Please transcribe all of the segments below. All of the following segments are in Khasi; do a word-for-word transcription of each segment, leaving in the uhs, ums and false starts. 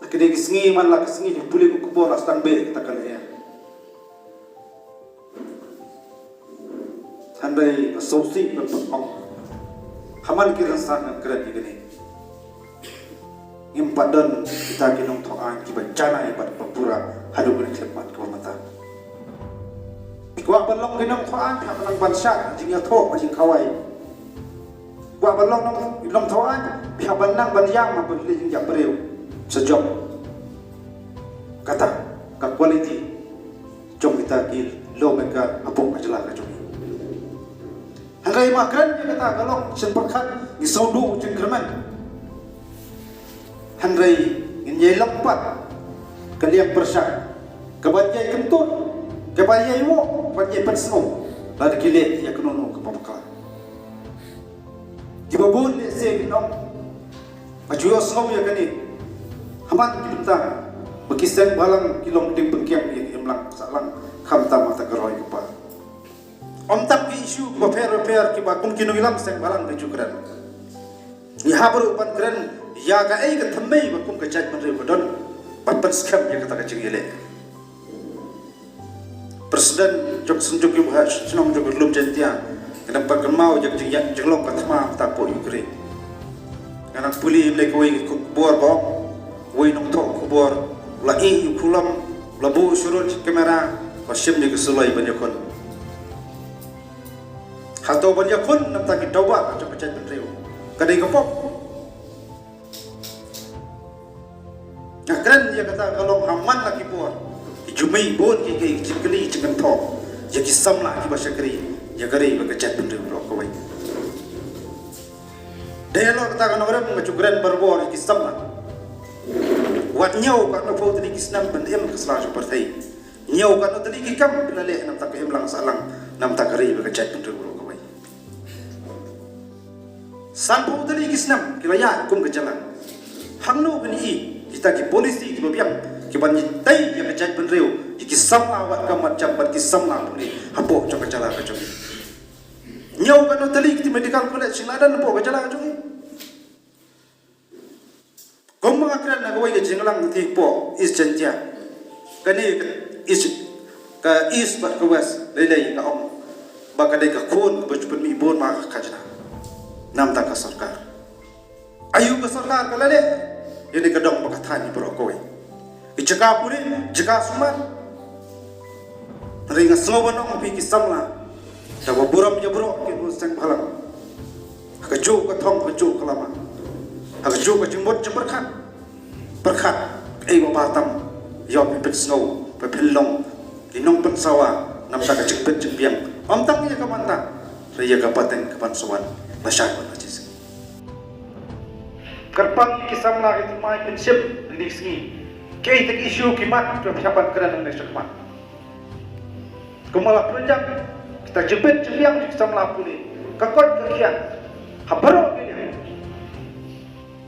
Kine ki sngi man la ka sngi jong pule ka khubor la sdang beh kata ka leh. Hynrei nga sngewsih ban ong ha man ki rynsan ngan kren ïa kane. Ngim pat don kita ki nongthoh aiñ kiba janai bad ba pura haduh kane ka khyllipmat kaba mynta. Phi kwah ban long ki nongthoh aiñ, phi hap ban nang ban shad jingïathoh bad jingkhawai. Kwah ban long nong, nongthoh aiñ, phi hap ban nang ban ïam bad leh jingïap briew sa jop. Kata ka quality jong kita ki lawmaker hapoh ka jylla ka jong ngi. Hynrei ma kren ïa kata ka long shen pyrkhat ngi sngewduh jingkyrmen. Hynrei ngin ïai long pat ka liang pyrshah, ka ban ïai kyntud, ka ban ïai woh, ka ban ïai pynsngew lada ki leh ïa kano kano kaba bakla. Kiba bun lehse kin ong, nga ju ïohsngew ïa kane. Ha man ki bynta ba ki seng bhalang ki long ding pynkiang ïa ka imlang sahlang, khamtam ha kata ka roi ka par. Ym tang ki issue bapher bapher kiba kum ki nongïalam seng bhalang ki ju kren. Ngi hap ruh ban kren ïa kaei ka thymmei ba kum ka jaitbynriew ka don ban pynskhem ïa kata ka jingïaleh. President jong ka Synjuk Ïing Bhoi Shnong jong ka Lum Jaiñtia, nga dang pat kynmaw ïa ka jingïa, jinglong ka thma mynta hapoh Ukraine. Nga dang pule ïa kawei ka khubor ba ong, uwei u nongthoh khubor u la ïeh ïa u khulom, u la buh shuh ruh ïa ka kamera, u la shim ïa ka suloi ban ïakhun. Hato ban ïakhun na bynta ki dawa jong ka jaitbynriew, ka dei ka pop. Nga kren ïa kata ka long ha man la ki por. Ki ju mih bun ki, ki jingkylli jingkynthoh ïa ki samla kiba shakri ïa ka ri bad ka jaitbynriew baroh kawei. Dei halor kata ka nongrep nga ju kren barabor ïa ki samla. Wat ñiew katno phew tylli ki snem ban im ka sla jong ka pyrthei. Ñiew katno tylli ki kam phi la leh na bynta ka imlang sahlang, na bynta ka ri bad ka jaitbynriew baroh kawei. Sanphew tylli ki snem ki la ïaid kum ka jylla. Hangno ban ïohi kita ki policy kiba biang kiban ïatei ïa ka jaitbynriew, ïa ki samla wad kam wad jam bad ki samla pule hapoh jong ka jylla ka jong ngi. Ñiew katno tylli ki medical college ki la don hapoh ka jylla ka jong ngi. Kumba nga kren na kawei ka jingïalang hapoh East Jaintia. Kane ka East, ka East bad ka West lei lei nga ong ba ka dei ka khun kaba ju pynmih bun ma ka khajna na bynta ka sorkar. Aïu ka sorkar ka la leh ïa kane ka dong ba ka thaiñ baroh kawei. Ki jaka pule, jaka sumar. Hynrei nga sngew ban ong ha phi ki samla, da ba burom ïa baroh ki nongshong seng bhalang. Ha kajuh ka thong, ha kajuh ka lama, ha kajuh ka jingmut jingpyrkhat, pyrkhat kaei ba bha tam, ïoh phin pynsngew, phin long ki nongpynsawa na bynta ka jingbit jingbiang. Ym tang ïa ka mynta, hynrei ïa ka pateng ka ban sa wan. Lashai ban la jingsngew. Kyrpang ïa ki samla, ki thymmai, pynshim ïa kine ki sngi. Kaei kata ka issue ki mat, to phi hap ban kren hangne shakhmat. Kumba la pynjah kita jingbit jingbiang jong ki samla pule, ka koit ka khiah ha baroh ki liang.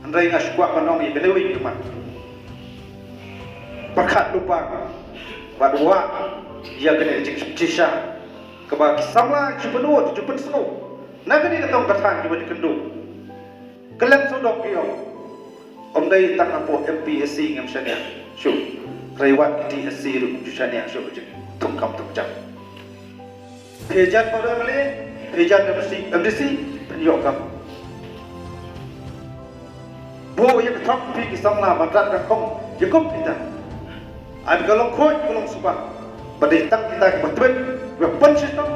Hynrei nga shu kwah ban ong ïa kawei ka mat. Pyrkhat lypa bad wad ïa kane ka jingshisha kaba ki samla ki ju pynud, ki ju pynsngew na kane ka thong ka thaiñ kiba ïakynduh. Kylleng sawdong ki ong, ym dei tang hapoh M P S C ngim shaniah shuh, hynrei wat ki D S C ruh kim ju shaniah shuh ka jingthung kam thung jam. Phi jan ba dei M L A, phi jan M D C, M D C, phin ïoh kam. Buh ïa ka thong phi ki samla ban rat ban khong ïa kum kita. Ai ba ka long khuid ka long suba, ba dei tang kita kiba tbit, kiba pynshitom,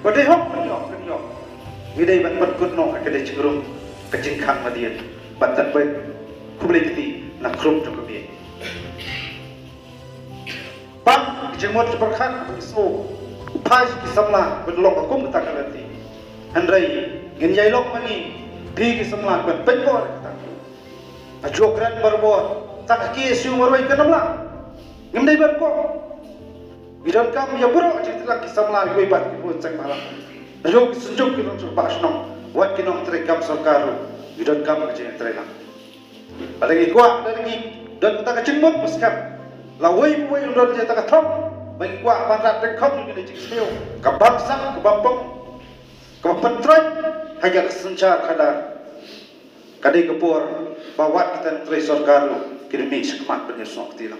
ba dei hok phin ïoh, phin ïoh. Ngi dei ban pynkut noh ha ka dei jingrung ka jingkhang nadien. Bad tan ba khublei kti na khrum jong ka miet. Bad ka jingmut jingpyrkhat ba ngi sngew phai ki samla ban long ka kum kata ka lynti. Hynrei ngin ïai long ma ngi phi ki samla ban pynbor kata. Nga ju kren barabor, tang ka K S U marwei kan ym lah. Ngim dei ban kok. Ngi donkam ïa baroh jingtreilang ki samla kiwei pat ki nongshong seng bhalang. Naduh ki synjuk, ki nongshong bah shnong, wat ki nongtrei kam sorkar ruh, ngi donkam ka jingtreilang. Lada ngi kwah, lada ngi don kata ka jingmut ba skhem, lawei pa wei un don ïa kata ka thong ba ngi kwah ban rat dyngkhong ïa kane ka jingsniew kaba bamsap, kaba bym pom, kaba pyntroiñ ha ka synshar khadar. Ka dei ka por ba wat kita nongtrei sorkar ruh ki da mih shakhmat ban ïasnoh kti lang.